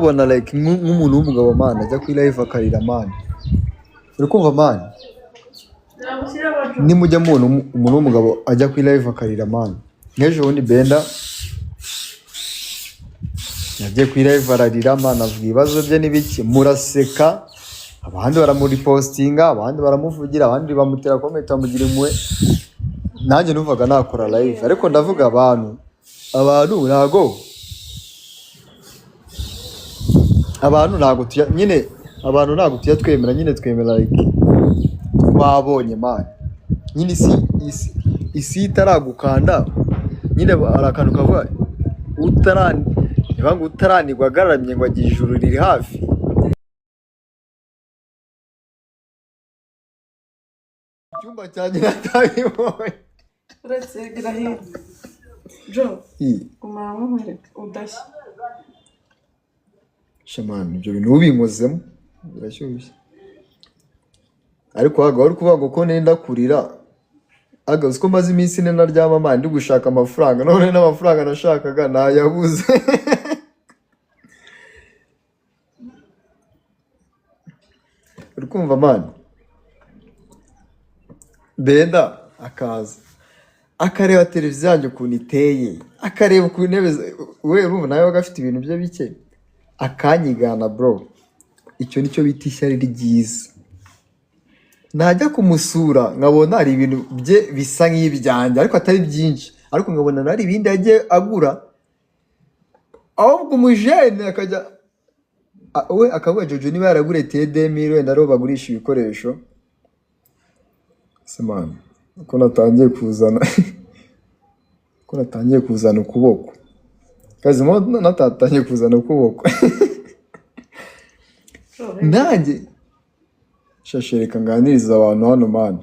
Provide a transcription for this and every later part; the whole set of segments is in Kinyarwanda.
mubona like nk'umuntu w'umugabo man ajya kuri live akarira man, uri kumva man? Nimujya mubona umuntu w'umugabo ajya kuri live akarira man, nk'ejo bundi Benda yagiye kuri live ararira man, avuga ibibazo bye n'ibiki, muraseka, abandi baramuripostinga, abandi baramuvugira, abandi bamutera comment, bamugira impuhwe. Nanjye numvaga nakora live, ariko ndavuga abantu ntago tujya nyine, abantu ntago tujya twemera nyine, twemera like twabonye man. Nyine isi itaragukanda nyine, hari akantu kavuga niba ngo utaranigwa agaramye ngo agira ijuru riri hafi. Icyumba cyanjye natabibonye. Uretse gira hino Jo. Guma hamwe nkwereke udashya. Shamani, ibyo bintu ubinkozemo birashyushye, ariko haga wari kuvuga ngo ko nenda kurira. Aga uzi ko maze iminsi 4 ntaryama man, ndi gushaka amafaranga, none n'amafaranga nashakaga nayabuze. Uri kumva man? Benda akaza akareba televiziyo yanjye ukuntu iteye, akareba ukuntu intebe we urumva nawe yabaga afite ibintu bye bike, akanyigana bro. Icyo nicyo bita ishyari ryiza. Najya kumusura nkabona hari ibintu bye bisa nk'ibyanjye ariko atari byinshi, ariko nkabona hari ibindi yagiye agura, ahubwo umujene akajya we akavuga Jojo niba yaraguriye tedemiri wenda ariho bagurisha ibikoresho. Se man, ko natangiye kuzana ukuboko kazima, natatangiye kuzana ukuboko. Nanjye shashe reka nganiriza abantu hano man.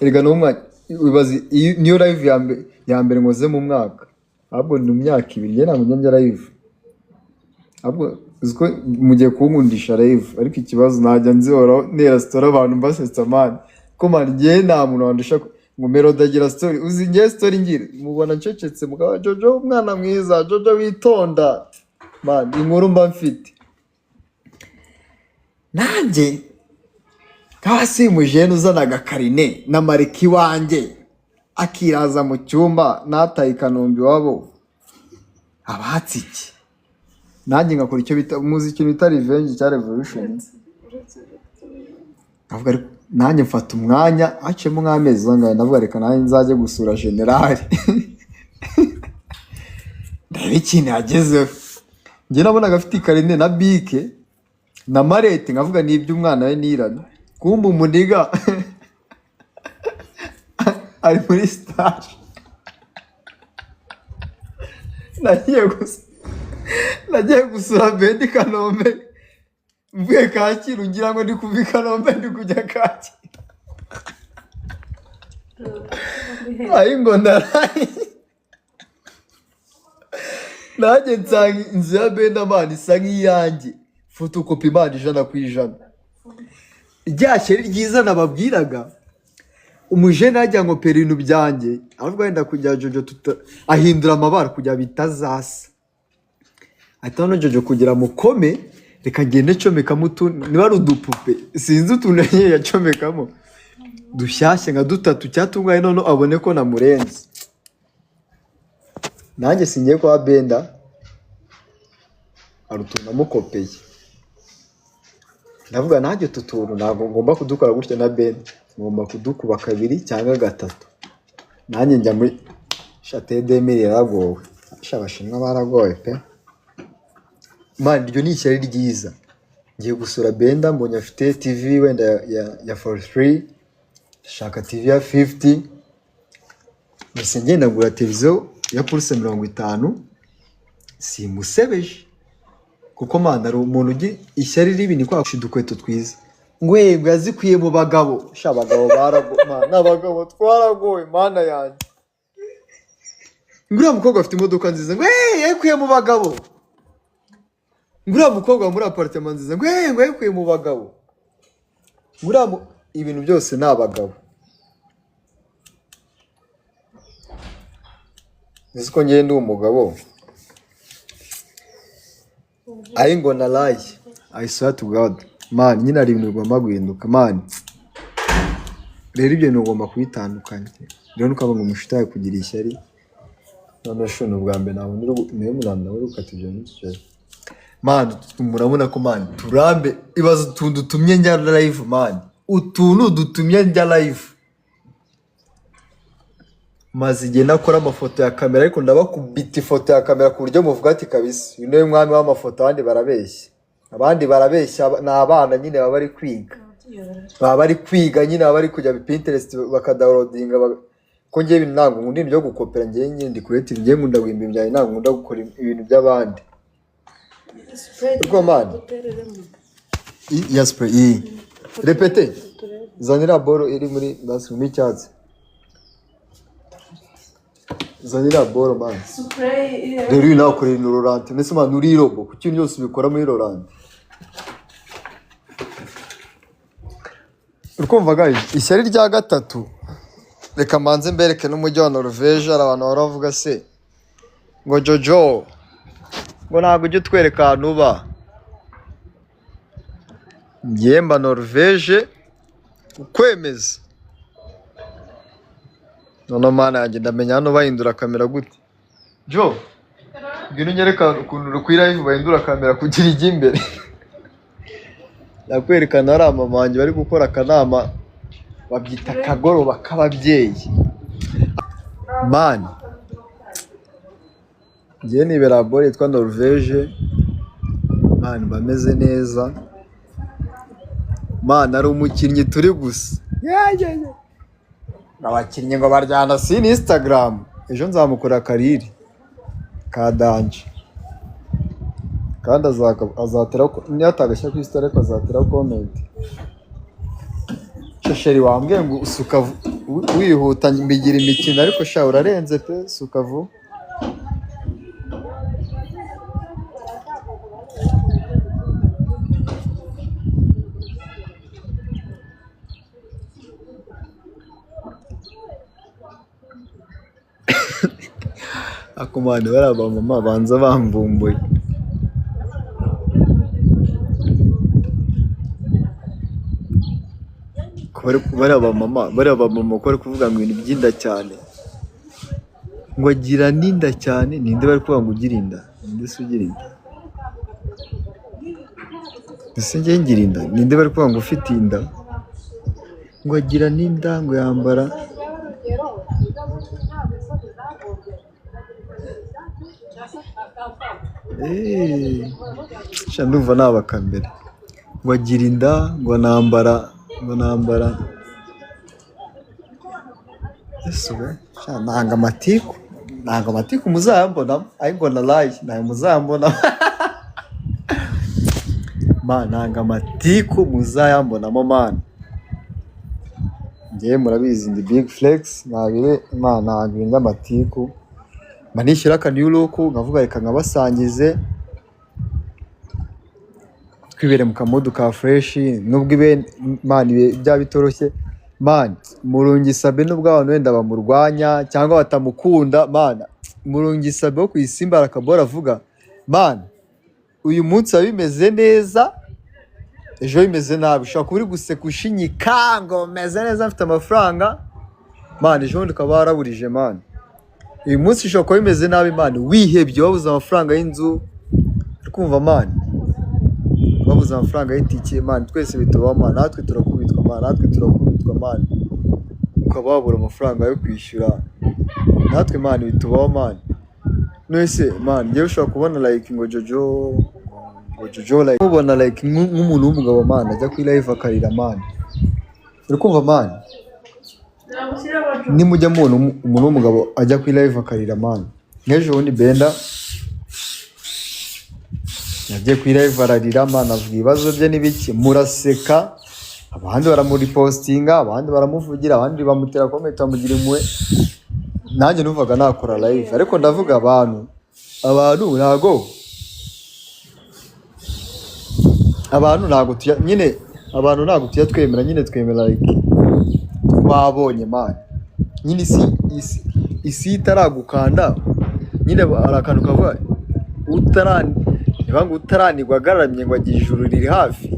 Erega n'umwanya wibaze, iyi niyo live ya mbere nkoze mu mwaka, ahubwo ni mu myaka 2 njye ntabwo njya live, ahubwo uzi ko mugiye kunkundisha live, ariko ikibazo najya nzihoraho ntera story abantu mbasetsa man, ko man njye nta muntu wandusha ngo Melody agira story, uzi njye story ngira mubona ncecetse mukaba Jojo umwana mwiza, Jojo witonda man, inkuru mba mfite nanjye kaba si umujene uzana agakarine na marika iwanjye akiraza mu cyumba nataye i Kanombe iwabo abatse iki, nanjye ngakora icyo bita, muzi ikintu bita revenge cya revolution. Ndavuga ariko nanjye mfata umwanya, haciyemo nk'amezi angahe, ndavuga reka nanjye nzajye gusura generali ndebe ikintu yagezeho. Njye nabonaga afite ikarine na bike na marete, nkavuga ni iby'umwana we nirana, kumbe umuniga ari muri stage. Nagiye gusura Bedi Kanombe mvuye Kacyiru, ngira ngo ndi kuva i Kanombe ndi kujya Kacyiru, ayi ngo ndaraye, nanjye nsanga inzu ya Benda man isa nk'iyanjye, fotokopi man, 100%. Rya shyari ryiza nababwiraga, umujene yajya ngo pera ibintu byanjye, ahubwo wenda kujya Jojo tuta ahindura amabara kugira bitazasa, ahita no Jojo kugira mukome, reka ngende ncomekamo utundi, niba ari udupupe sinzi utuntu yagiye yacomekamo dushyashya nka dutatu cyatunganye, noneho abone ko namurenze. Nanjye singiye kwa Benda, hari utuntu namukopeye, ndavuga nanjye utu tuntu ntabwo ngomba kudukora gutya na Benda, ngomba kudukuba kabiri cyangwa gatatu. Nanjye njya muri shatedemiri, yaragowe sha, abashinwa baragowe pe man. Iryo ni ishyari ryiza. Ngiye gusura Benda mbonye afite TV wenda ya 43, shaka TV ya 50, mbese ngenda ngura televiziyo ya pulse 50, simusebeje kuko man hari umuntu ugira ishyari ribi, ni kwa udukweto twiza ngo yego yazikwiye mu bagabo sha, abagabo barago man, abagabo twaragowe mana yanjye. Ngo uriya mukobwa afite imodoka nziza, ngo yayikuye mu bagabo. Ngo uriya mukobwa muri apartment nziza, ngo ngo yayikuye mu bagabo. Ngo uriya ibintu byose ni abagabo. Uzi ko njyewe ndi umugabo. I ain't gonna lie, I swear to God, man. Nyine hari ibintu bigomba guhinduka, man. Rero ibyo bintu ugomba kubitandukanya. Rero ntukavuga ngo umushuti yawe kugira ishyari. None sho ni ubwa mbere nabona niwe munani nawe uri gukata ibyo bintu. Man, murabona ko, man, turambe ibaze utuntu dutumye njya live, man, utuntu dutumye njya live. Maze igihe nakora amafoto ya kamera, ariko ndabakubita ifoto ya kamera ku buryo muvuga ati: "Kabisa uyu niwe mwami w'amafoto, abandi barabeshya." Abandi barabeshya, ni abana nyine baba bari kwiga, baba bari kwiga nyine, baba bari kujya Pinterest bakadownloadinga ko ngewe ibintu ntabwo nkunda ibintu byo gukopera. Ngewe nyine ndi creative, ngewe nkunda guhimba ibyanjye, ntabwo nkunda gukora ibintu by'abandi. Ubwo, man, ya spray iyi répète, zanira boro iri muri bathroom y'icyatsi, zanira boro, man. Rero uyu nawe akorera ibintu ralenti. Mbese, man, uri robot? Kuki ibintu byose ubikora muri ralenti? Urikumva, guys? Ishyari rya gatatu, reka mbanze mbereke n'umujyi wa Norvège. Hari abantu bahora bavuga se ngo: "Jojo, ngo ntabwo ujya utwereka ahantu uba." Ngiye mba Norvège ukwemeza. None mana yanjye, ndamenya hano bahindura kamera gute? Jo, ngwino unyereka ukuntu kuri live bahindura kamera kugira ijye imbere. Nakwerekana hari mama wanjye bari gukora akanama, babyita akagoroba k'ababyeyi. Man, ngiye nibera bore yitwa Norvège, man, bameze neza, man. Ari umukinnyi turi gusa. Yeah. Abakinnyi ngo baryana sini Instagram. Ejo nzamukora kariri ka danger, kandi azatera niyo atagashyira kuri story, ariko azatera comment. Chérie, wambwiye ngo usuka wihuta, mbigira imikino, ariko sha urarenze pe. Suka vuba. Ako man, bariya abamama banza bamvumbuye. Ko bariya bamama ko bari kuvuga ngo ibintu by'inda cyane, ngo agira n'inda cyane. Ninde bari kuvuga ngo ugira inda? Ninde se ugira inda? Ese njye ngira inda? Ninde bari kuvuga ngo ufite inda, ngo agira n'inda, ngo yambara? Sha ndumva nabaka mbere ngo agira inda, ngo nambara, ngo nambara. Ese we, sha nanga amatiku, nanga amatiku muzayambonamo. Ariko narayi ntayo muzayambonamo, man. Nanga amatiku muzayambonamo, man. Njyewe murabizi ndi big flex, ntabire, man. Nanga ibintu by'amatiku. Mba nishyura aka new look, nkavuga reka nkabasangize, twibere mu kamood ka fresh, nubwo ibe, man, ibe byaba bitoroshye, man. Murungi Sabe, nubwo abantu wenda bamurwanya cyangwa batamukunda, man, Murungi Sabe wo ku Isimba arakabora avuga, man, uyu munsi biba bimeze neza, ejo bimeze nabi. Ushobora kuba uri guseka ushinyika ngo meze neza, mfite amafaranga, man, ejo bundi ukaba waraburije, man. Uyu munsi ushobora kuba bimeze nabi, man, wihebye, wabuze amafaranga y'inzu, uri kumva, man, babuze amafaranga y'itike. Man, twese bitubaho, man. Natwe turakubitwa, man, natwe turakubitwa, man, ukaba wabura amafaranga yo kwishyura. Natwe, man, bitubaho, man. None man, njyewe ushobora kubona like ngo Jojo, ngo Jojo, like mubona like nk'umuntu w'umugabo, man, ajya kuri live akarira, man. Uri kumva, man? Nimujya mubona umuntu w'umugabo ajya kuri live akarira, man, nk'ejo bundi Benda yagiye kuri live ararira, man, avuga ibibazo bye n'ibiki, muraseka, abandi baramuripostinga, abandi baramuvugira, abandi bamutera comment, bamugira impuhwe. Nanjye numvaga nakora live, ariko ndavuga abantu ntago tujya nyine, abantu ntago tujya twemera nyine, twemera like twabonye, man. Nyine isi itaragukanda nyine, hari akantu kavuga utara Niba ngo utaranigwa agaramye ngo agira ijuru riri hafi.